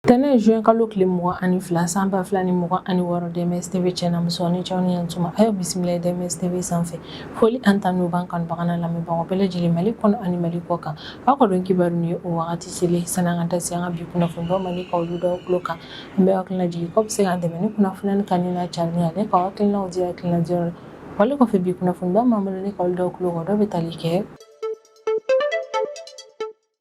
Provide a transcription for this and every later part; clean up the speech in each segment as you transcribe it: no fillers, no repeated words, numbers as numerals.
Tɛnɛ juin kalo tile 22 san 2026, DMS TV cɛ n'a muso ni cɛw ni yantuma, a y'aw bisimila DMS TV sanfɛ. Foli ani tanu b'an kanubaga n'a lamɛnbagaw bɛɛ lajɛlen, Mali kɔnɔ ani Mali kɔ kan. Aw ka don kibaru ni o wagati selen. Sani an ka da se an ka bi kunnafonibaw ma ni ka olu d'aw tulo kan, an bɛ hakilina jigin k'aw bɛ se k'an dɛmɛ ni kunnafoniya nin kanuni n'a carili ye, ani k'aw hakilinaw di hakilina diyɔrɔ la. Wale kɔfɛ, bi kunnafoniba m'an bolo ni k'aw d'aw tulo kan, dɔ bɛ tali kɛ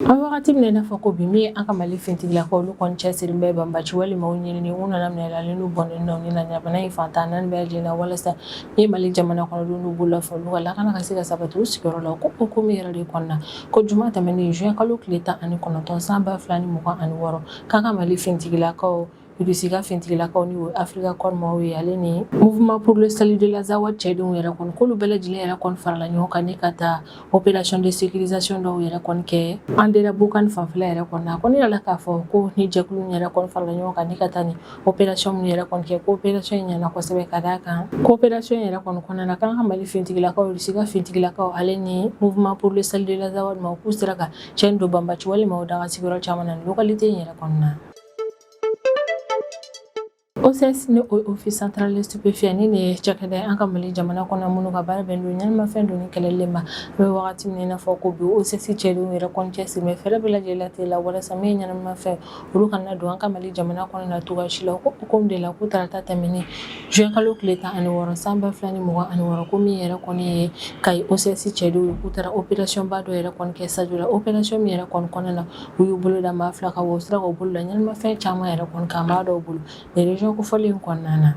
an wagati min na i n'a fɔ ko bi, min ye an ka Mali finitigilakaw, olu kɔni cɛsiri bɛ banbaci walima u ɲinini u nana minɛ ale n'u bɔnnen na ni na jamana in fan 14 bɛɛ lajɛlen na, walasa ni ye Mali jamana kɔnɔdenw n'u bolo fɛ, olu ka lakana ka se ka sabati u sigiyɔrɔ la. Ko o ko min yɛrɛ de kɔnɔna ko juma tɛmɛnen juin kalo tile 19 san 2026, k'an ka Mali finitigilakaw, Irisi ka finitigilakaw ni o Africa Corps maaw ye, ale ni Mouvement pour le salut de l'Azawad cɛdenw yɛrɛ kɔni, k'olu bɛɛ lajɛlen yɛrɛ kɔni farala ɲɔgɔn kan ni ka taa opération de sécurisation dɔw yɛrɛ kɔni kɛ Anderamboukane fanfɛla yɛrɛ kɔni na. A kɔni yirala k'a fɔ ko ni jɛkulu yɛrɛ kɔni farala ɲɔgɔn kan ni ka taa ni opération min yɛrɛ kɔni kɛ, ko opération in ɲɛna kosɛbɛ, ka d'a kan ko opération yɛrɛ kɔni kɔnɔna na, k'an ka Mali finitigilakaw, Irisi ka finitigilakaw, ale ni Mouvement pour le salut de l'Azawad maaw, k'u sera ka cɛn don banbaci walima o daga sigiyɔrɔ caman na localité in yɛrɛ kɔnɔna na. OCS ni o Office central de stupéfiant ni nin ye cakɛda ye an ka Mali jamana kɔnɔ, minnu ka baara bɛn don ɲɛnamafɛn donni kɛlɛli ma. An bɛ wagati min na i n'a fɔ ko bi, OCS cɛdenw yɛrɛ kɔni cɛsiri bɛ fɛɛrɛ bɛɛ lajɛlen latigɛ la walasa min ye ɲɛnamafɛn, olu kana don an ka Mali jamana kɔnɔ na cogoya si la. Ko hukumu de la, ko tarata tɛmɛnen juin kalo tile 16 san 2026, ko min yɛrɛ kɔni ye Kayi OCS cɛdenw ye, k'u taara opération ba dɔ yɛrɛ kɔni kɛ Sadio la. Opération min yɛrɛ kɔni kɔnɔna na, u y'u bolo da maa fila kan, wa u sera k'u bolo da ɲɛnamafɛn caman yɛrɛ kɔni kan maa dɔw bolo nin région kofɔlen in kɔnɔna na.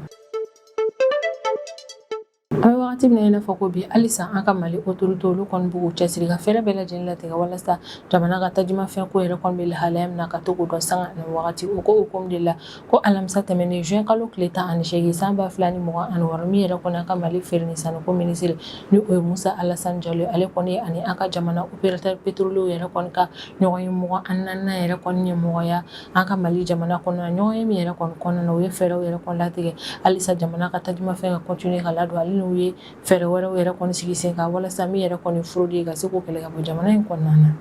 An bɛ wagati min na i n'a fɔ ko bi, halisa an ka Mali autorité, olu kɔni b'u cɛsiri ka fɛɛrɛ bɛɛ lajɛlen latigɛ walasa jamana ka tajimafɛn ko yɛrɛ kɔni bɛ lahalaya min na, ka to k'o dɔn sanga ani wagati. O ko hukumu de la, ko alamisa tɛmɛnen juin kalo tile 18 san 2026, min yɛrɛ kɔni an ka Mali feere ni sanniko minisiri ni o ye Musa Alasani Jalo ye, ale kɔni ani an ka jamana opérateur pétrolier yɛrɛ kɔni ka ɲɔgɔn ye 24nan yɛrɛ kɔni ɲɛmɔgɔya an ka Mali jamana kɔnɔ. Ɲɔgɔn ye min yɛrɛ kɔni kɔnɔna na, u ye fɛɛrɛw yɛrɛ kɔni latigɛ halisa jamana ka tajimafɛn ka continuer ka ladon, ale n'u ye fɛɛrɛ wɛrɛw yɛrɛ kɔni sigi sen kan walasa min yɛrɛ kɔni fraude ye, ka se k'o kɛlɛ ka bɔ jamana in kɔnɔna na.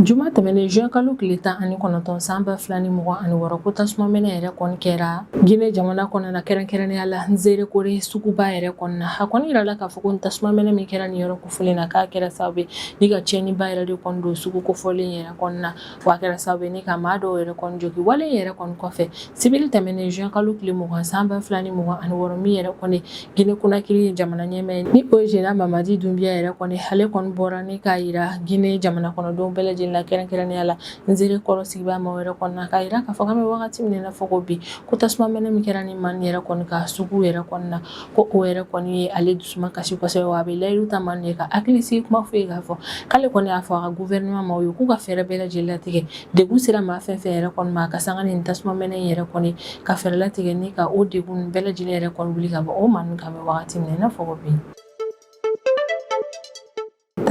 Juma tɛmɛnen juin kalo tile 19 san 2026, ko tasuma mɛnɛ yɛrɛ kɔni kɛra Guinée jamana kɔnɔna na, kɛrɛnkɛrɛnnenya la Nzérékoré suguba yɛrɛ kɔnɔna. A kɔni yirala k'a fɔ ko tasuma mɛnɛ min kɛra nin yɔrɔ kofɔlen na, k'a kɛra sababu ye ni ka tiɲɛniba yɛrɛ de kɔni don sugu kofɔlen yɛrɛ kɔnɔna, wa a kɛra sababu ye ni ka maa dɔw yɛrɛ kɔni jogi. Wale yɛrɛ kɔni kɔfɛ, sibiri tɛmɛnen juin kalo tile 20 san 2026, min yɛrɛ kɔni Guinée Conakry jamana ɲɛmaa ni o ye Général Mamadi Doumbouya yɛrɛ kɔni, ale kɔni bɔra ni k'a yira Guinée jamana kɔnɔdenw bɛɛ lajɛlen la, kɛrɛnkɛrɛnnenya la Nzérékoré sigibaa maaw yɛrɛ kɔni na, k'a yira k'a fɔ k'an bɛ wagati min na i n'a fɔ ko bi, ko tasuma mɛnɛ min kɛra ni maa nin yɛrɛ kɔni ka sugu yɛrɛ kɔni na, ko o yɛrɛ kɔni ye ale dusuma kasi kosɛbɛ, wa a bɛ layidu ta maa nin ye ka hakili sigi kuma f'u ye k'a fɔ k'ale kɔni y'a fɔ a ka gouvernement maaw ye k'u ka fɛɛrɛ bɛɛ lajɛlen latigɛ, degun sera maa fɛn fɛn yɛrɛ kɔni ma ka sanga ni tasuma mɛnɛ in yɛrɛ kɔni, ka fɛɛrɛ latigɛ ni ka o degun bɛɛ lajɛlen yɛrɛ kɔni wuli ka bɔ o maa ninnu kan bɛ wagati min na i n'a fɔ ko bi.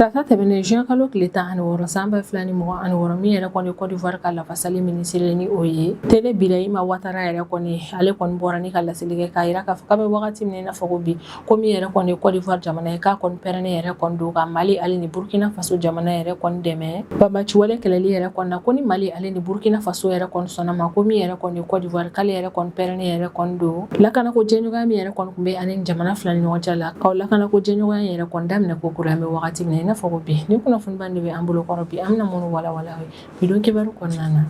Tarata tɛmɛnen juin kalo tile 16 san 2026, min yɛrɛ kɔni Côte d'Ivoire ka lafasali minisiri ni o ye Télé Birahima Ouattara yɛrɛ kɔni, ale kɔni bɔra ni ka laseli kɛ k'a yira k'a fɔ k'a bɛ wagati min na i n'a fɔ ko bi, ko min yɛrɛ kɔni Côte d'Ivoire jamana ye, k'a kɔni pɛrɛnnen yɛrɛ kɔni don ka Mali ale ni Burkina Faso jamana yɛrɛ kɔni dɛmɛ banbaciwale kɛlɛli yɛrɛ kɔni na. Ko ni Mali ale ni Burkina Faso yɛrɛ kɔni sɔnna ma, ko min yɛrɛ kɔni Côte d'Ivoire, k'ale yɛrɛ kɔni pɛrɛnnen yɛrɛ kɔni don lakanako jɛɲɔgɔnya min yɛrɛ kɔni tun bɛ ani jamana fila ni ɲɔgɔn cɛ la, k'aw lakanako jɛɲɔgɔnya yɛrɛ kɔni daminɛ ko kura an bɛ wagati min na i n'a fɔ ko bi. Ni kunnafoniba de bɛ an bolo kɔrɔ bi, an bɛna minnu walawala bi don kibaru kɔnɔna na.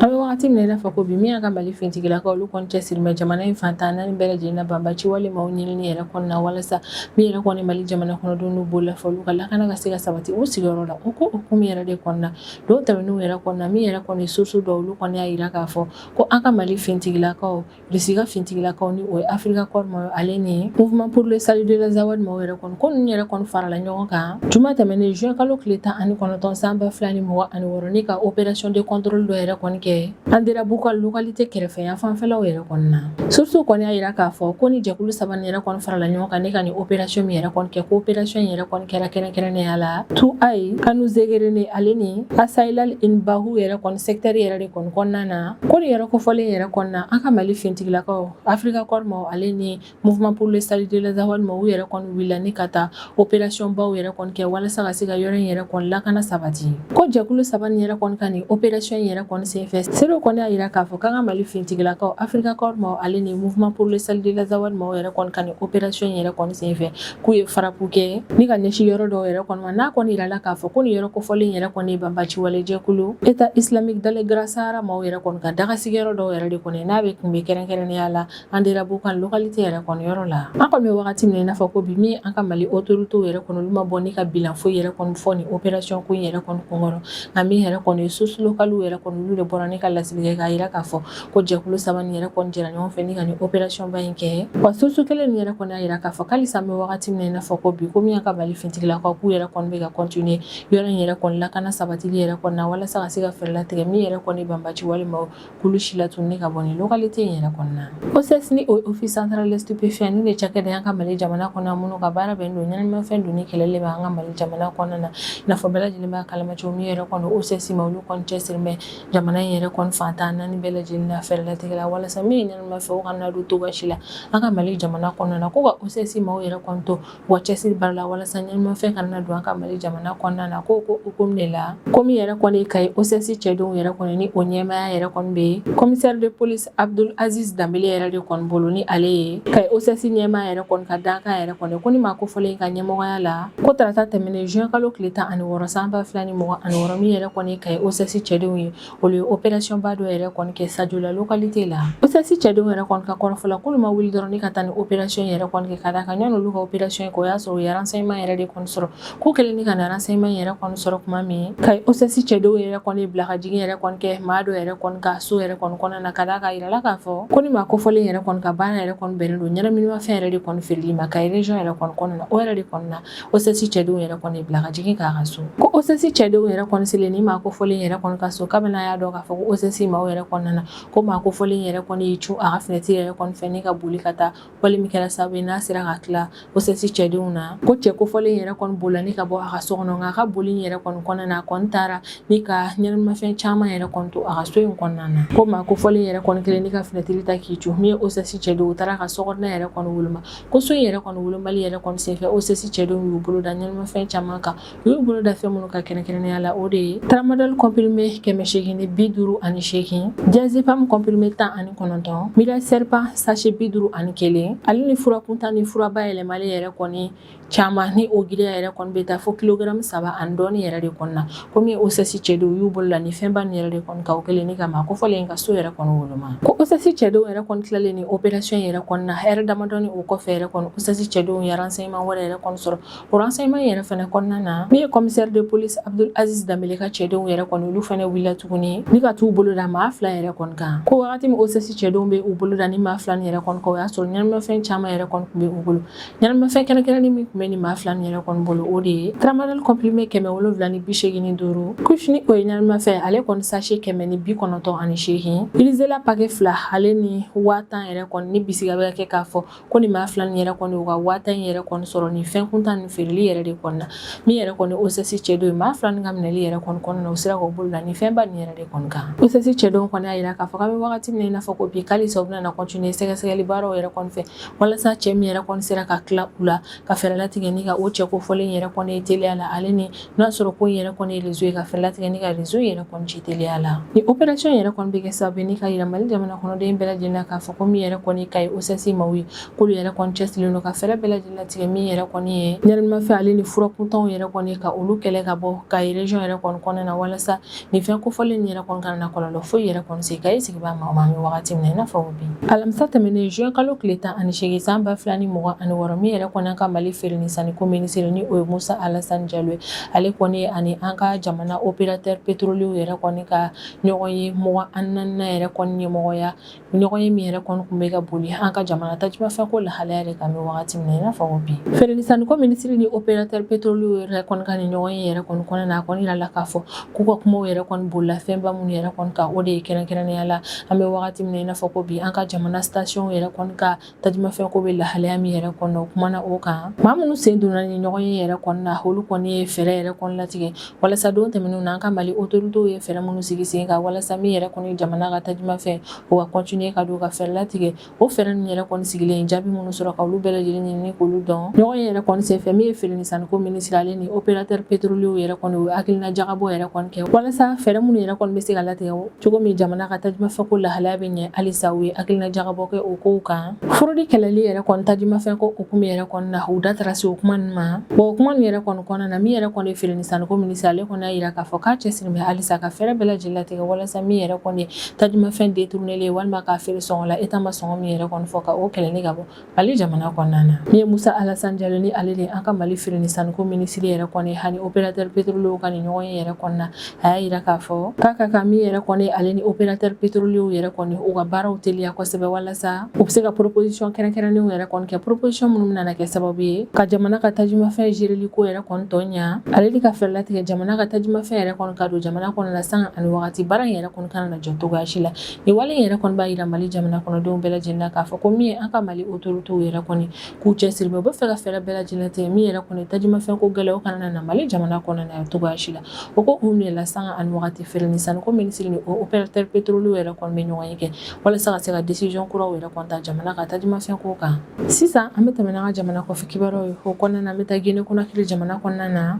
An bɛ wagati min na i n'a fɔ ko bi, min y'a ka Mali finitigilakaw, olu kɔni cɛsiri bɛ jamana in fan 14 bɛɛ lajɛlen na banbaci walima u ɲinini yɛrɛ kɔni na, walasa min yɛrɛ kɔni Mali jamana kɔnɔdenw n'u bolo fɛ, olu ka lakana ka se ka sabati u sigiyɔrɔ la. O ko hukumu yɛrɛ de kɔnɔna, don tɛmɛnenw yɛrɛ kɔnɔna, min yɛrɛ kɔni source dɔw, olu kɔni y'a yira k'a fɔ ko an ka Mali finitigilakaw, Russie ka finitigilakaw ni o ye Africa Corps maaw, ale ni Mouvement pour le salut de l'Azawad maaw yɛrɛ kɔni, ko ninnu yɛrɛ kɔni farala ɲɔgɔn kan juma tɛmɛnen juin kalo tile 19 san 2026 ni ka opération de contrôle dɔ yɛrɛ kɔni kɛ. kɛ Anderamboukane localité kɛrɛfɛ yan fanfɛlaw yɛrɛ kɔni na. Source kɔni y'a jira k'a fɔ ko ni jɛkulu saba nin yɛrɛ kɔni farala ɲɔgɔn kan ne ka nin opération min yɛrɛ kɔni kɛ, ko opération in yɛrɛ kɔni kɛra kɛrɛnkɛrɛnnenya la Touaï, Anouzéguérene ale ni Assailal Inbahu yɛrɛ kɔni secteur yɛrɛ de kɔni kɔnɔna na. Ko nin yɛrɛ kofɔlen yɛrɛ kɔnɔna na, an ka Mali finitigilakaw, Africa Corps maaw ale ni Mouvement pour le salut de l'Azawad maaw yɛrɛ kɔni wulila ni ka taa opération baw yɛrɛ kɔni kɛ walasa ka se ka yɔrɔ in yɛrɛ kɔni lakana sabati. Ko jɛkulu saba nin yɛrɛ kɔni ka nin opération in yɛrɛ kɔni senfɛ, seerew kɔni y'a jira k'a fɔ k'an ka Mali finitigilakaw, Africa Corps maaw ale ni Mouvement pour le salut de l'Azawad maaw yɛrɛ kɔni ka nin opération in yɛrɛ kɔni senfɛ, k'u ye frappe kɛ ni ka ɲɛsin yɔrɔ dɔw yɛrɛ kɔni ma. N'a kɔni yirala k'a fɔ ko nin yɔrɔ kofɔlen yɛrɛ kɔni ye banbaci wale jɛkulu État islamique dans le Grand Sahara maaw yɛrɛ kɔni ka dagasigiyɔrɔ dɔw yɛrɛ de kɔni n'a bɛ kun bɛ kɛrɛnkɛrɛnnenya la Anderamboukane localité yɛrɛ kɔni yɔrɔ la. An kɔni bɛ wagati min na i n'a fɔ ko bi, min an ka Mali autorités yɛrɛ kɔni, olu ma bɔ ni ka bilan foyi yɛrɛ kɔni fɔ nin opération ko in yɛrɛ kɔni kunkɔrɔ. Nka min yɛrɛ kɔni ye source locale yɛrɛ kɔni, olu de bɔra ni ka laseli kɛ k'a jira k'a fɔ ko jɛkulu saba nin yɛrɛ kɔni jɛra ɲɔgɔn fɛ ni ka nin opération ba in kɛ. Wa source kelen nin yɛrɛ kɔni y'a jira k'a fɔ k'alisa an bɛ wagati min na i n'a fɔ ko bi, ko min y'an ka Mali finitigilakaw, k'u yɛrɛ kɔni bɛ ka continuer yɔrɔ in yɛrɛ kɔni lakana sabatili yɛrɛ kɔni na walasa ka se ka fɛɛrɛ latigɛ min yɛrɛ kɔni banbaci walima kulu si latununi ka bɔ nin localité in yɛrɛ kɔnɔna na. OCS ni o Office central des stupéfiants ni de cakɛda an ka Mali jamana kɔnɔ minnu ka baara bɛnnen don ɲɛnaminimafɛn donni kɛlɛli ma an ka Mali jamana kɔnɔna na. I n'a fɔ bɛɛ lajɛlen b'a kalama cogo min yɛrɛ kɔni, OCS ma olu kɔni cɛsiri bɛ jamana in yɛrɛ kɔni fan 14 bɛɛ lajɛlen na fɛɛrɛ latigɛ la walasa min ye ɲɛnaminimafɛn o kana don togoya si la an ka Mali jamana kɔnɔna na. Ko ka OCS maaw yɛrɛ kɔni to wa cɛsiri baara la walasa ɲɛnaminimafɛn kana don an ka Mali jamana kɔnɔna na. Ko ko hukumu de la, ko min yɛrɛ kɔni Kayi OCS cɛdenw yɛrɛ kɔni ni o ɲɛmaaya yɛrɛ kɔni bɛ commissaire de police Abdul Aziz Danbele yɛrɛ de kɔni bolo, ni ale ye Kayi OCS ɲɛmaa yɛrɛ kɔni ka dankan yɛrɛ kɔni, ko ni maa kofɔlen ka ɲɛmɔgɔya la, ko tarata tɛmɛnen juin kalo tile 16 san 2026, min yɛrɛ kɔni Kayi OCS cɛdenw ye, olu ye opération ba dɔ yɛrɛ kɔni kɛ Sadiola localité la. OCS cɛdenw yɛrɛ kɔni ka kɔrɔfɔ la, k'olu ma wuli dɔrɔn ni ka taa ni opération yɛrɛ kɔni kɛ, ka d'a kan yanni olu ka opération kɛ, o y'a sɔrɔ u ye renseignement yɛrɛ de kɔni sɔrɔ. K'u kɛlen ni ka na renseignement yɛrɛ kɔni sɔrɔ tuma min, Kayi OCS cɛdenw yɛrɛ kɔni bila ka jigin yɛrɛ kɔni kɛ maa dɔ yɛrɛ kɔni ka so yɛrɛ kɔni kɔnɔna na, ka d'a kan a yirala k'a fɔ ko ni maa kofɔlen yɛrɛ kɔni ka baara yɛrɛ kɔni bɛnnen don ɲɛnaminimafɛn yɛrɛ de kɔni feereli ma Kayi région yɛrɛ kɔni kɔnɔna na. O yɛrɛ de kɔni na, OCS cɛdenw yɛrɛ kɔni bila ka jigin k'a ka so. Ko OCS cɛdenw yɛrɛ kɔni selen ni maa kofɔlen yɛrɛ kɔni ka so, kabini a y'a dɔn k'a fɔ ko OCS maaw yɛrɛ kɔni nana, ko maa kofɔlen yɛrɛ kɔni y'i cun a ka fenêtre yɛrɛ kɔni fɛ ni ka boli ka taa, wale min kɛra sababu ye n'a sera ka tila OCS cɛdenw na. Ko cɛ kofɔlen yɛrɛ kɔni bolila ni ka bɔ a ka so kɔnɔ, nka a ka boli in yɛrɛ kɔni kɔnɔna na, a kɔni taara ni ka ɲɛnaminimafɛn caman yɛrɛ kɔni to a ka so in kɔnɔna na. Ko maa kofɔlen yɛrɛ kɔni kɛlen ni ka fenêtre ta k'i cun, min ye OCS cɛdenw, u taara a ka sokɔnɔna yɛrɛ kɔni woloma. Ko so in yɛrɛ kɔni wolomali yɛrɛ kɔni senfɛ, OCS cɛdenw y'u bolo da ɲɛnaminimafɛn caman kan. U y'u bolo da fɛn minnu kan kɛrɛnkɛrɛnnenya la, o de ye tramadol comprimé 858, diazépam comprimé 19, mirage serpent sachet 51, ale ni fura kuntan ni fura bayɛlɛmalen yɛrɛ kɔni caman, ni o giriya yɛrɛ kɔni bɛ taa fo kilogaramu 3 ani dɔɔni yɛrɛ de kɔni na. Ko min ye OCS cɛdenw y'u bolo la ni fɛnba nin yɛrɛ de kɔni kan, o kɛlen ni ka maa kofɔlen ka so yɛrɛ kɔni woloma. Ko OCS cɛdenw yɛrɛ kɔni tilalen ni opération yɛrɛ kɔni na, hɛrɛ damadɔni o kɔfɛ yɛrɛ kɔni, OCS cɛdenw ye renseignement wɛrɛ yɛrɛ kɔni sɔrɔ. O renseignement yɛrɛ fana kɔnɔna na, min ye commissaire de police Abdul Aziz Danbele ka cɛdenw yɛrɛ kɔni, olu fana wulila tuguni ni ka t'u bolo da maa fila yɛrɛ kɔni kan. Ko wagati min OCS cɛdenw bɛ u bolo da ni maa fila nin yɛrɛ kɔni kan, o y'a sɔrɔ ɲɛnaminimafɛn caman yɛrɛ kɔni tun bɛ u bolo. Ɲɛnaminimafɛn kɛrɛnkɛrɛnnen min tun bɛ nin maa fila nin yɛrɛ kɔni bolo, o de ye tramadol comprimé 785, kush ni o ye ɲɛnaminimafɛn ale kɔni sachet 198, Rizela paquet 2, ale ni 10,000 yɛrɛ kɔni ni bisigiya bɛ kɛ k'a fɔ ko nin maa fila nin yɛrɛ kɔni u ka 10,000 in yɛrɛ kɔni sɔrɔ nin fɛn kuntan nin feereli yɛrɛ de kɔni na. Min yɛrɛ kɔni OCS cɛdenw ye, maa fila nin ka minɛli yɛrɛ kɔni kɔnɔna na, u sera k'u bolo da nin fɛnba nin yɛrɛ de kɔni kan. OCS cɛdenw kɔni y'a jira k'a fɔ k'an bɛ wagati min na i n'a fɔ ko bi, k'alisa u bɛna na continuer sɛgɛsɛgɛli baaraw yɛrɛ kɔni fɛ walasa cɛ min yɛrɛ kɔni sera ka tila u la, ka fɛɛrɛ latigɛ ni ka o cɛ kofɔlen yɛrɛ kɔni ye teliya la, ale ni n'a sɔrɔ ko in yɛrɛ kɔni ye réseau ye, ka fɛɛrɛ latigɛ ni ka réseau yɛrɛ kɔni ci teliya la. Ni opération yɛrɛ kɔni bɛ kɛ sababu ye ni ka yira Mali jamana kɔnɔden bɛɛ lajɛlen na k'a fɔ ko min yɛrɛ kɔni Kayi OCS maaw ye, k'olu yɛrɛ kɔni cɛsirilen don ka fɛɛrɛ bɛɛ lajɛlen latigɛ min yɛrɛ kɔni ye ɲɛnaminimafɛn ale ni fura kuntanw yɛrɛ kɔni, ka olu kɛlɛ ka bɔ Kayi région yɛrɛ kɔni kɔnɔna na, walasa nin fɛn kofɔlen nin yɛrɛ kɔni kana na kɔlɔlɔ foyi yɛrɛ kɔni se Kayi sigibaa maaw ma an bɛ wagati min na i n'a fɔ bi. Alamisa tɛmɛnen juin kalo tile 18 san 2026, min yɛrɛ kɔni an ka Mali feere ni sanniko minisiri, ni o ye Musa Alasani Jalo ye, ale kɔni ye ani an ka jamana opérateur pétrolier yɛrɛ kɔni ka ɲɔgɔn ye 24nan yɛrɛ kɔni ɲɛmɔgɔya ɲɔgɔn ye, min yɛrɛ kɔni tun bɛ ka boli an ka jamana tajumafɛnko lahalaya de kan bɛ wagati min na i n'a fɔ bi. Feere ni sanniko minisiri ni opérateur pétrolier yɛrɛ kɔni ka nin ɲɔgɔn ye yɛrɛ kɔni kɔnɔna na, a kɔni yirala k'a fɔ k'u ka kumaw yɛrɛ kɔni bolila fɛnba minnu yɛrɛ yɛrɛ kɔni kan, o de ye kɛrɛnkɛrɛnnenya la an bɛ wagati min na i n'a fɔ ko bi, an ka jamana station yɛrɛ kɔni ka tajumafɛn ko bɛ lahalaya min yɛrɛ kɔnɔ, o kumana o kan. Maa minnu sen donna ni ɲɔgɔn ye yɛrɛ kɔni na, olu kɔni ye fɛɛrɛ yɛrɛ kɔni latigɛ walasa don tɛmɛnenw na, an ka Mali autorités ye fɛɛrɛ minnu sigi sen kan walasa min yɛrɛ kɔni jamana ka tajumafɛn o ka continuer ka don, ka fɛɛrɛ latigɛ. O fɛɛrɛ ninnu yɛrɛ kɔni sigilen, jaabi minnu sɔrɔ, ka olu bɛɛ lajɛlen ɲini k'olu dɔn. Ɲɔgɔn ye yɛrɛ kɔni senfɛ, min ye feere ni sanniko minisiri, ale ni opérateur pétrolier yɛrɛ kɔni, u ye hakilina jagabɔ yɛrɛ kɔni kɛ walasa fɛɛrɛ minnu yɛrɛ kɔni bɛ se ka latigɛ cogo min jamana ka tajumafɛn ko lahalaya bɛ ɲɛ halisa. U ye hakilina jagabɔ kɛ o kow kan. Fraude kɛlɛli yɛrɛ kɔni tajumafɛn ko hukumu yɛrɛ kɔni na, u da taara se o kuma ninnu ma. Bon, o kuma ninnu yɛrɛ kɔni kɔnɔna na, min yɛrɛ kɔni ye feere ni sanniko minisiri, ale kɔni y'a jira k'a fɔ k'a cɛsiri bɛ halisa ka fɛɛrɛ bɛɛ lajɛlen latigɛ walasa min yɛrɛ kɔni ye tajumafɛn détourné walima k'a feere sɔngɔ la État ma sɔngɔ min yɛrɛ kɔni fɔ, ka o kɛlɛ ni ka bɔ Mali jamana kɔnɔna na. Min ye Musa Alassane Jalo ni ale de an ka Mali feere ni sanniko minisiri yɛrɛ kɔni ani opérateur pétrolier ka nin ɲɔgɔn ye yɛrɛ kɔnɔna, a y'a jira k'a fɔ k'a ka kan min yɛrɛ kɔni ale ni opérateur pétrolier yɛrɛ kɔni, u ka baaraw teliya kosɛbɛ walasa u bɛ se ka proposition kɛrɛnkɛrɛnnenw yɛrɛ kɔni kɛ, proposition minnu bɛna kɛ sababu ye ka jamana ka tajumafɛn géreli ko yɛrɛ kɔni tɔ ɲa, ale ni ka fɛɛrɛ latigɛ jamana ka tajumafɛn yɛrɛ kɔni ka don jamana kɔnɔ la sanga ani wagati, baara in yɛrɛ kɔni kana na jɔ cogoya si la. Nin wale in yɛrɛ kɔni b'a jira Mali jamana kɔnɔdenw bɛɛ lajɛlen na k'a fɔ ko min ye an ka Mali autorités yɛrɛ kɔni, k'u cɛsiri, u bɛ fɛ ka fɛɛrɛ bɛɛ lajɛlen tigɛ min yɛrɛ kɔni tajumafɛn ko gɛlɛyaw kana na Mali jamana kɔnɔna na cogoya si la. O ko kun de la, sanga ani wagati, feere ni sanniko minisiri ni opérateur pétrolier yɛrɛ kɔni bɛ ɲɔgɔn ye kɛ walasa ka se ka décision kuraw yɛrɛ kɔni ta jamana ka tajumafɛn ko kan. Sisan an bɛ tɛmɛ n'an ka jamana kɔfɛ kibaruyaw ye. O kɔnɔna na, an bɛ taa Guinée Conakry jamana kɔnɔna na.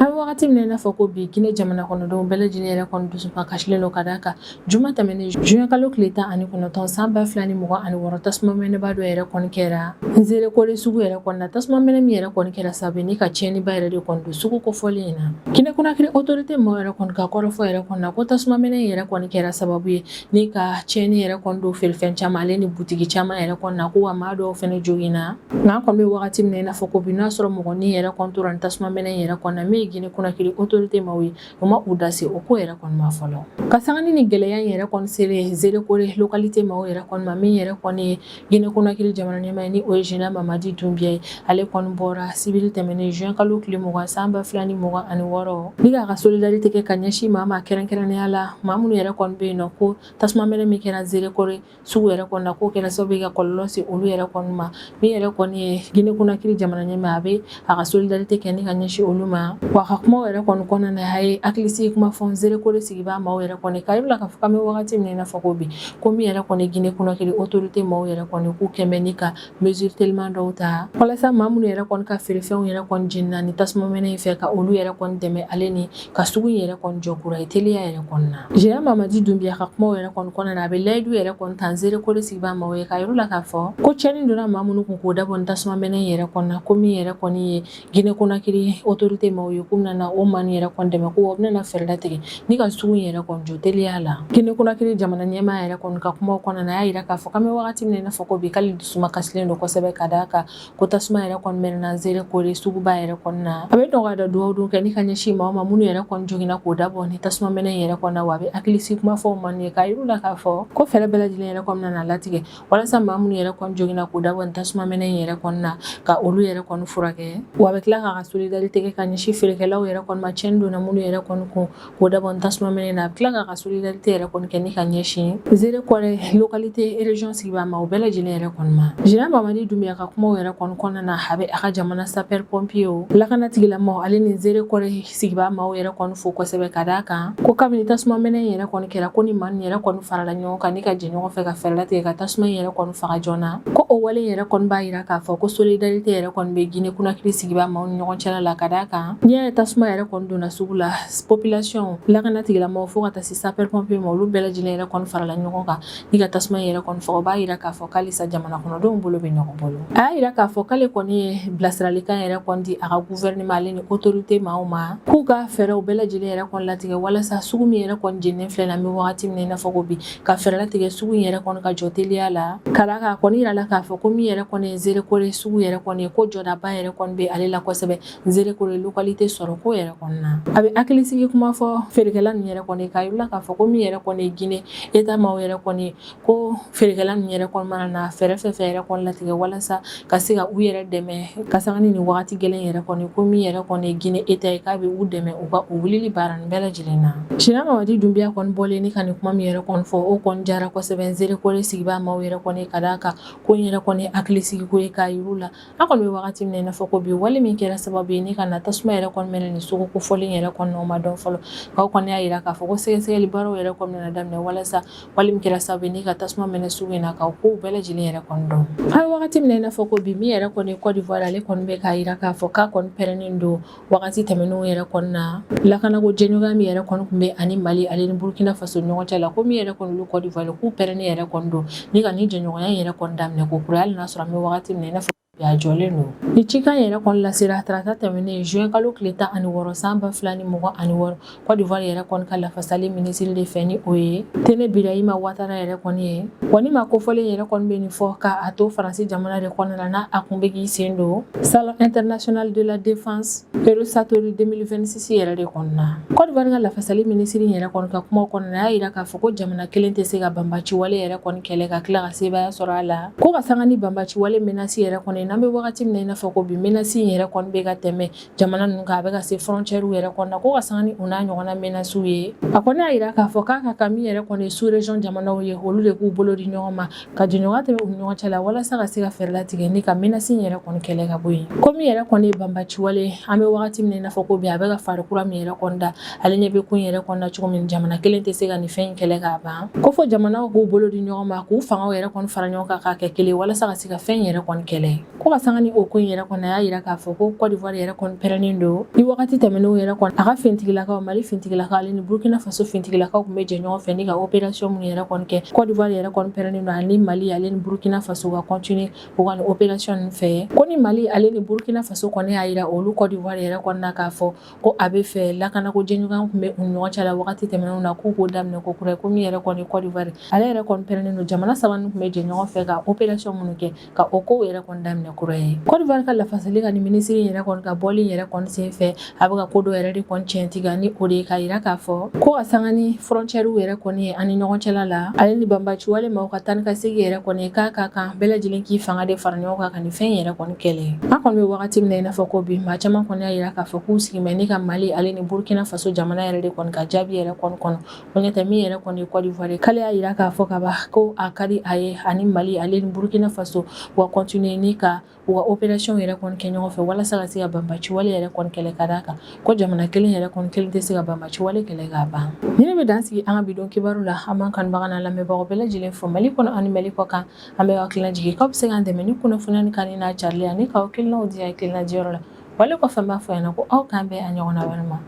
An bɛ wagati min na i n'a fɔ ko bi, Guinée jamana kɔnɔdenw bɛɛ lajɛlen yɛrɛ kɔni dusuba kasilen don ka d'a kan juma tɛmɛnen, juin kalo tile 19 san 2026, tasuma mɛnɛba dɔ yɛrɛ kɔni kɛra Nzerekore sugu yɛrɛ kɔni na. Tasuma mɛnɛ min yɛrɛ kɔni kɛra sababu ni ka tiɲɛniba yɛrɛ de kɔni don sugu kofɔlen in na. Guinée Conakry autorité maaw yɛrɛ kɔni ka kɔrɔfɔ yɛrɛ kɔni na ko tasuma mɛnɛ yɛrɛ kɔni kɛra sababu ye ni ka tiɲɛni yɛrɛ kɔni don feerefɛn caman ale ni butigi caman yɛrɛ kɔni na, ko wa maa dɔw fɛnɛ joginna. Nka an kɔni bɛ wagati min na i n'a fɔ ko bi, n'a sɔrɔ mɔgɔ ni yɛrɛ kɔni tora ni tasuma mɛnɛ yɛrɛ kɔni na, min ye Guinée Conakry autorité maaw ye, u ma u da se o ko yɛrɛ kɔni ma fɔlɔ. Ka sanga ni gɛlɛya in yɛrɛ kɔni selen Nzerekore localité maaw yɛrɛ kɔni ma, min yɛrɛ kɔni ye Guinée Conakry jamana ɲɛmaa ye, ni o ye général Mamadi Doumbouya ye, ale kɔni bɔra sibiri tɛmɛnen, juin kalo tile 20 san 2026, ni k'a ka solidarité kɛ ka ɲɛsin maa ma, kɛrɛnkɛrɛnnenya la maa minnu yɛrɛ kɔni bɛ yen nɔ ko tasuma mɛnɛ min kɛra Nzerekore sugu yɛrɛ kɔni na, k'o kɛra sababu ye ka kɔlɔlɔ se olu yɛrɛ kɔni ma. Min yɛrɛ kɔni ye Guinée Conakry jamana ɲɛmaa, a bɛ a ka solidarité kɛ ni ka ɲɛsin olu ma. Wa a ka kumaw yɛrɛ kɔni kɔnɔna na, a ye hakilisigi kuma fɔ Nzerekore sigibaa maaw yɛrɛ kɔni k'a yir'u la k'a fɔ k'an bɛ wagati min na i n'a fɔ ko bi, ko min yɛrɛ kɔni Guinée Conakry autorité maaw yɛrɛ kɔni, k'u kɛmɛ ni ka mesure teliman dɔw ta walasa maa minnu yɛrɛ kɔni ka feerefɛnw yɛrɛ kɔni jenina ni tasuma mɛnɛ in fɛ, ka olu yɛrɛ kɔni dɛmɛ, ale ni ka sugu in yɛrɛ kɔni jɔ kura ye teliya yɛrɛ kɔni na. Général Mamadi Doumbouya ka kumaw yɛrɛ kɔni kɔnɔna na, a bɛ layidu yɛrɛ kɔni ta Nzerekore sigibaa maaw ye k'a yir'u la k'a fɔ ko tiɲɛni donna maa minnu kun k'o dabɔ ni tasuma mɛnɛ in yɛrɛ kɔni na, ko min yɛrɛ kɔni ye Guinée Conakry autorité maaw ye, k'u bɛna o maa ninnu yɛrɛ kɔni dɛmɛ, ko u bɛna fɛɛrɛ latigɛ ni ka sugu in yɛrɛ kɔni jɔ teliya la. Guinée Conakry jamana ɲɛmaa yɛrɛ kɔni ka kumaw kɔnɔna na, a y'a yira k'a fɔ k'an bɛ wagati min na i n'a fɔ ko bi, k'ale dusuma kasilen don kosɛbɛ ka d'a kan ko tasuma yɛrɛ kɔni mɛnɛna Nzerekore suguba yɛrɛ kɔni na. A bɛ nɔgɔya da dugawu don kɛ ni ka ɲɛsin maaw ma minnu yɛrɛ kɔni joginna k'o dabɔ ni tasuma mɛnɛ in yɛrɛ kɔni na. Wa a bɛ hakilisigi kuma fɔ maa ye k'a yir'u la k'a fɔ ko fɛɛrɛ bɛɛ lajɛlen yɛrɛ kɔni na latigɛ walasa maa minnu yɛrɛ kɔni joginna k'o dabɔ ni tasuma mɛnɛ in yɛrɛ kɔni na, ka olu yɛrɛ kɔni furakɛ. Wa a bɛ tila k'a ka solidarité kɛ ka ɲɛsin feerekɛlaw yɛrɛ kɔni ma, tiɲɛni donna minnu yɛrɛ kɔni kun k'o dabɔ ni tasuma mɛnɛ na. A bɛ tila k'a ka solidarité yɛrɛ kɔni kɛ ni ka ɲɛsin Nzerekore localité région sigibaa ma, o bɛɛ lajɛlen yɛrɛ kɔni ma. Général Mamadi Doumbouya ka kumaw yɛrɛ kɔni kɔnɔna na, a bɛ a ka jamana sapeur pompier, lakana tigilamɔgɔw, ale ni Nzerekore sigibaa maaw yɛrɛ kɔni fo kosɛbɛ ka d'a kan ko kabini tasuma mɛnɛ in yɛrɛ kɔni kɛra, ko ni maa ninnu yɛrɛ kɔni farala ɲɔgɔn kan ni ka jɛ ɲɔgɔn fɛ ka fɛɛrɛ latigɛ ka tasuma in yɛrɛ kɔni faga joona, ko o wale yɛrɛ kɔni b'a yira k'a fɔ ko solidarité yɛrɛ kɔni bɛ Guinée Conakry sigibaa maaw ni ɲɔgɔn cɛla la, ka d'a kan n'i y'a ye tasuma yɛrɛ kɔni donna sugu la, population, lakana tigilamɔgɔw, fo ka taa se sapeur pompier ma, olu bɛɛ lajɛlen yɛrɛ kɔni farala ɲɔgɔn kan ni ka tasuma in yɛrɛ kɔni faga, o b'a yira k'a fɔ k'alisa jamana kɔnɔdenw bolo bɛ ɲɔgɔn bolo. A y'a yira k'a fɔ k'ale kɔni ye bilasiralikan yɛrɛ kɔni di a ka gouvernement ale ni autorité maaw ma, k'u ka fɛɛrɛw bɛɛ lajɛlen yɛrɛ kɔni latigɛ walasa sugu min yɛrɛ kɔni jeninen filɛ na, an bɛ wagati min na i n'a fɔ ko bi, ka fɛɛrɛ latigɛ sugu in yɛrɛ kɔni ka jɔ teliya la. Ka d'a kan a kɔni yirala k'a fɔ ko min yɛrɛ kɔni ye Nzerekore sugu yɛrɛ kɔni ye, ko jɔdaba yɛrɛ kɔni bɛ ale la kosɛbɛ Nzerekore localité sɔrɔ. ko yɛrɛ kɔni na. A bɛ hakilisigi kuma fɔ feerekɛla ninnu yɛrɛ kɔni k'a yir'u la k'a fɔ ko min yɛrɛ kɔni ye Guinée État maaw yɛrɛ kɔni, ko feerekɛla ninnu yɛrɛ kɔni mana na fɛɛrɛ fɛn fɛn yɛrɛ kɔni latigɛ walasa ka se ka u yɛrɛ dɛmɛ ka sanga ni nin wagati gɛlɛn yɛrɛ kɔni, ko min yɛrɛ kɔni ye Guinée État ye, k'a bɛ u dɛmɛ u ka o wulili baara nin bɛɛ lajɛlen na. Général Mamadi Doumbouya kɔni bɔlen ni ka nin kuma min yɛrɛ kɔni fɔ, o kɔni diyara kosɛbɛ Nzérékoré sigibaa maaw yɛrɛ kɔni, ka d'a kan ko in yɛrɛ kɔni hakilisigi ko ye, k'a yir'u la an kɔni bɛ wagati min na i n'a fɔ ko bi, wale min kɛra sababu ye ni ka na tasuma yɛrɛ kɔni mɛnɛ nin sugu kofɔlen yɛrɛ kɔni, o ma dɔn fɔlɔ. Nka o kɔni y'a yira k'a fɔ ko sɛgɛsɛgɛli baaraw yɛrɛ kɔni bɛna daminɛ walasa wale min kɛra sababu ye ni ka tasuma mɛnɛ sugu in na, ka kow bɛɛ lajɛlen yɛrɛ kɔni dɔn. An bɛ wagati min na i n'a fɔ ko bi, min yɛrɛ kɔni Côte d'Ivoire, ale kɔni bɛ k'a yira k'a fɔ k'a kɔni pɛrɛnnen don wagati tɛmɛnenw yɛrɛ kɔni na, lakanako jɛɲɔgɔnya min yɛrɛ kɔni tun bɛ ani Mali ale ni Burkina Faso ɲɔgɔn cɛ la, ko min yɛrɛ kɔni olu Côte d'Ivoire, k'u pɛrɛnnen yɛrɛ kɔni don ni ka nin jɛɲɔgɔnya yɛrɛ kɔni daminɛ ko kura, hali n'a sɔrɔ an bɛ wagati min na i n'a fɔ bi a jɔlen don. Ni cikan yɛrɛ kɔni lasera tarata tɛmɛnen juin kalo tile 16 san 2026, Côte d'Ivoire yɛrɛ kɔni ka lafasali minisiri de fɛ, ni o ye Tene Birahima Ouattara yɛrɛ kɔni ye. Wa ni maa kofɔlen yɛrɛ kɔni bɛ nin fɔ k'a to Faransi jamana de kɔnɔna la, n'a a kun bɛ k'i sen don Salon international de la défense Eurosatory 2026 yɛrɛ de kɔnɔna na. Côte d'Ivoire ka lafasali minisiri yɛrɛ kɔni ka kuma kɔnɔna, a y'a jira k'a fɔ ko jamana kelen tɛ se ka banbaci wale yɛrɛ kɔni kɛlɛ ka tila ka sebaaya sɔrɔ a la, ko ka sanga ni banbaci wale menace yɛrɛ kɔni n'an bɛ wagati min na i n'a fɔ ko bi, menace yɛrɛ kɔni bɛ ka tɛmɛ jamana ninnu kan, a bɛ ka se frontière yɛrɛ kɔnɔna, ko ka sanga ni u n'a ɲɔgɔnna menaces ye. A kɔni y'a jira k'a fɔ k'a ka kan min yɛrɛ kɔni sous région jamanaw ye, olu de k'u bolo di ɲɔgɔn ma ka jɛɲɔgɔnya tɛmɛ u ni ɲɔgɔn cɛ la walasa ka se ka fɛɛrɛ latigɛ ni ka menace yɛrɛ kɔni kɛlɛ ka bɔ yen. Ko min yɛrɛ kɔni ye banbaci wale, an bɛ wagati min na i n'a fɔ ko bi, a bɛ ka fari kura min yɛrɛ kɔni da, ale ɲɛ bɛ ko in yɛrɛ kɔni na cogo min, jamana kelen tɛ se ka nin fɛn in kɛlɛ k'a ban, ko fo jamanaw k'u bolo di ɲɔgɔn ma, k'u fangaw yɛrɛ kɔni fara ɲɔgɔn kan k'a kɛ kelen walasa ka se ka fɛn in yɛrɛ kɔni kɛlɛ. Ko ka sanga ni o ko in yɛrɛ kɔni, a y'a jira k'a fɔ ko Côte d'Ivoire yɛrɛ kɔni pɛrɛnnen don ni wagati tɛmɛnenw yɛrɛ kɔni, a ka finitigilakaw, Mali finitigilakaw ale ni Burkina Faso finitigilakaw tun bɛ jɛ ɲɔgɔn fɛ ni ka opération minnu yɛrɛ kɔni kɛ. Côte d'Ivoire yɛrɛ kɔni pɛrɛnnen don ani Mali ale ni Burkina Faso ka continuer u ka nin opération ninnu fɛ. Ko ni Mali ale ni Burkina Faso kɔni y'a jira olu Côte d'Ivoire yɛrɛ kɔni na k'a fɔ ko a bɛ fɛ lakanako jɛɲɔgɔnya tun bɛ u ni ɲɔgɔn cɛ la wagati tɛmɛnenw na, k'u k'o daminɛ ko kura ye, ko min yɛrɛ kɔni Côte d'Ivoire, ale yɛrɛ kɔni pɛrɛnnen don jamana saba ninnu tun bɛ jɛ ɲɔgɔn fɛ ka opération minnu kɛ, ka o kow yɛrɛ kɔni daminɛ kura ye. Côte d'Ivoire ka lafasali ka ni minisiri yɛrɛ kɔni ka bɔli yɛrɛ kɔni sen fɛ, a bɛ ka ko dɔ yɛrɛ de kɔni tiɲɛtigiya, ni o de ye k'a jira k'a fɔ ko ka sanga ni frontière yɛrɛ kɔni ye ani ɲɔgɔn cɛla la, ale ni banbaci wale maaw ka taa ni ka segin yɛrɛ kɔni ye, k'a ka kan bɛɛ lajɛlen k'i fanga de fara ɲɔgɔn kan ka nin fɛn yɛrɛ kɔni kɛlɛ. An kɔni bɛ wagati min na i n'a fɔ ko bi, maa caman kɔni y'a jira k'a fɔ k'u sigi bɛ ni ka Mali ale ni Burkina Faso jamana yɛrɛ de kɔni ka jaabi yɛrɛ kɔni kɔnɔ. Ko ɲɛ tɛ min yɛrɛ kɔni ye Côte d'Ivoire, k'ale y'a jira k'a fɔ kaban ko a ka di a ye ani Mali ale ni Burkina Faso wa continuer ni ka u ka opération yɛrɛ kɔni kɛ ɲɔgɔn fɛ walasa ka se ka banbaci wale yɛrɛ kɔni kɛlɛ, ka d'a kan ko jamana kelen yɛrɛ kɔni kelen tɛ se ka banbaci wale kɛlɛ k'a ban. Ni ne bɛ dan sigi an ka bi don kibaru la. An b'an kanubaga n'an lamɛnbagaw bɛɛ lajɛlen fo Mali kɔnɔ ani Mali kɔ kan. An bɛ hakilina jigin k'aw bɛ se k'an dɛmɛ ni kunnafoniya ni kanuni n'a carili ani k'aw hakilinaw di hakilina diyɔrɔ la. Wale kɔfɛ, n b'a fɔ ɲɛna ko aw k'an bɛn a ɲɔgɔnna wɛrɛ ma.